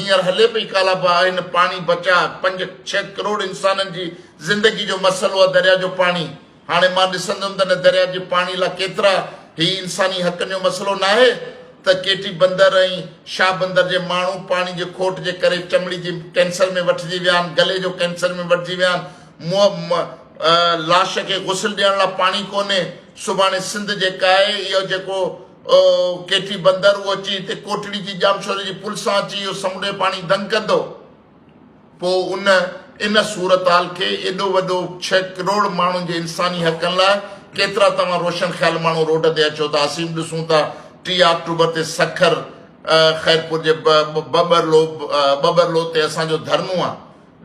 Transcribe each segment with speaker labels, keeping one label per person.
Speaker 1: هينئر هلي پئي ڪالا باغ هن پاڻي بچاء پنج ڇهه ڪروڙ انسانن جي زندگي جو مسئلو آهي دريا جو پاڻي هاڻي مان ڏسندم ته ان دريا جي پاڻي لا ڪيترا هي انساني حقن جو مسئلو ناهي ته ڪيٽي بندر ۽ شاهه بندر جي ماڻهو پاڻي جي کوٽ جي ڪري چمڙي جي ڪينسر ۾ وٺجي ويا آهن گلي جو ڪينسر ۾ وٺجي ويا آهن منهن لاش کي غسل ڏيڻ لا پاڻي ڪونهي سڀاڻي سنڌ جيڪا آهي اهو جيڪو ڪيٽي بندر اهو اچي هتي ڪوٽڙي جي ڄامشوري جي پل سان اچي اهو سمنڊ جو پاڻي دنگ ڪندو. پوء ان ان صورتحال کي ايڏو وڏو ڇهه ڪروڙ ماڻهن جي انساني حقن لاء ڪيترا توهان روشن خيال ماڻهو روڊ تي اچو ٿا اسين به ڏسون ٿا 30 آڪٽوبر تي سکر خيرپور جي ٻٻرلو ٻٻرلو تي اسان جو ڌرڻو آ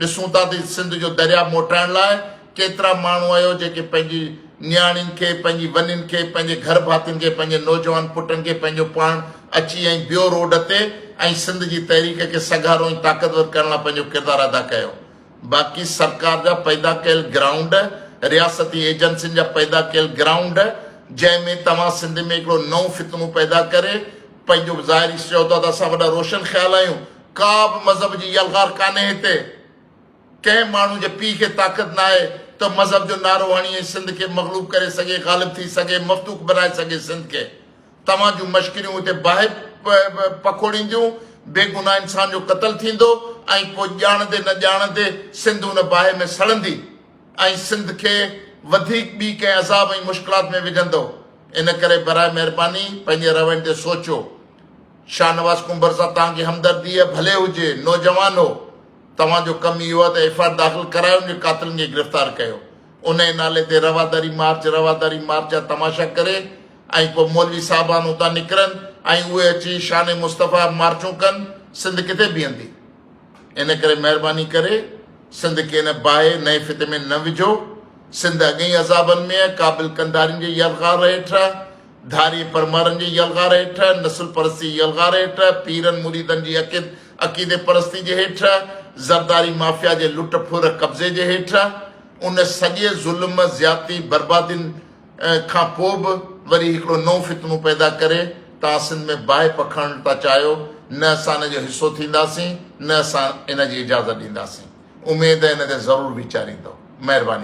Speaker 1: ڏسون ٿا ته سنڌ جو درياء موٽائڻ لاء ڪيترا ماڻهو آهيو جيڪي پنهنجي نياڻين کي، پنهنجي ونين کي، پنهنجي گهر ڀاتين کي، پنهنجي نوجوان پٽن کي پنهنجو پاڻ اچي ۽ بيو روڊ تي ۽ سنڌ جي تحريڪ کي سگهارو ۽ طاقتور ڪرڻ لاء پنهنجو ڪردار ادا ڪيو. باقي سرڪار جا پيدا ڪيل گرائونڊ، رياستي ايجنسين جا پيدا ڪيل گرائونڊ جنهن ۾ توهان سنڌ ۾ هڪڙو نئون فتنو پيدا ڪري پنهنجو ظاهري چئو ٿا ته اسان وڏا روشن خيال آهيون، ڪا به مذهب جي يلغار ڪانهي هتي. ڪنهن ماڻهو جي پيء کي طاقت ناهي ته مذهب جو نعرو هڻي ۽ سنڌ کي مغلوب ڪري سگهي، غالب ٿي سگهي، مفتوح بنائي سگهي سنڌ کي. توهان جون مشڪريون هتي باهه پکوڙينديون، بيگناهه انسان جو قتل ٿيندو ۽ پوء ڄاڻندي نه ڄاڻندي سنڌ ان باهه ۾ سڙندي ۽ سنڌ کي وڌيڪ ٻي ڪنهن عذاب ۽ مشڪلات ۾ وجهندو. ان ڪري براء مهرباني پنهنجي روين تي سوچيو. شاهنواز ڪنڀر سان توهان کي همدردي ڀلي هجي، نوجوان هو، توهان جو ڪم اهو آهي ته ايف I R داخل ڪرايو ان جي قاتلن کي گرفتار ڪيو. انهيء نالي تي رواداري مارچ رواداري مارچ جا تماشا ڪري ۽ پوء مولوي صاحبان اتان نڪرن ۽ اهي اچي شان مصطفيٰ مارچون ڪن، سنڌ ڪٿي بيهندي؟ ان ڪري مهرباني ڪري سنڌ کي ان باهه نئين فتني ۾ نه وجهو. سنڌ اڳي ئي عذابن ۾ آهي، ڪابل قنڌارين جي يلغار هيٺ آهي. ڌارين پرمارن جي يلغار هيٺ، نسل پرستي جي يلغار هيٺ، پيرن مريدن جي عقيدي پرستي جي هيٺ، زرداري مافيا جي لٽ ڦر قبضي جي هيٺ، ان سڄي ظلم، زيادتي، بربادين کان پوء به وري هڪڙو نئون فتنو پيدا ڪري توهان سنڌ ۾ باهه پکڙڻ ٿا چاهيو، نه اسان ان جو حصو ٿينداسين، نه اسان ان جي اجازت ڏينداسين. اميد ان تي ضرور ويچاريندؤ. مهرباني.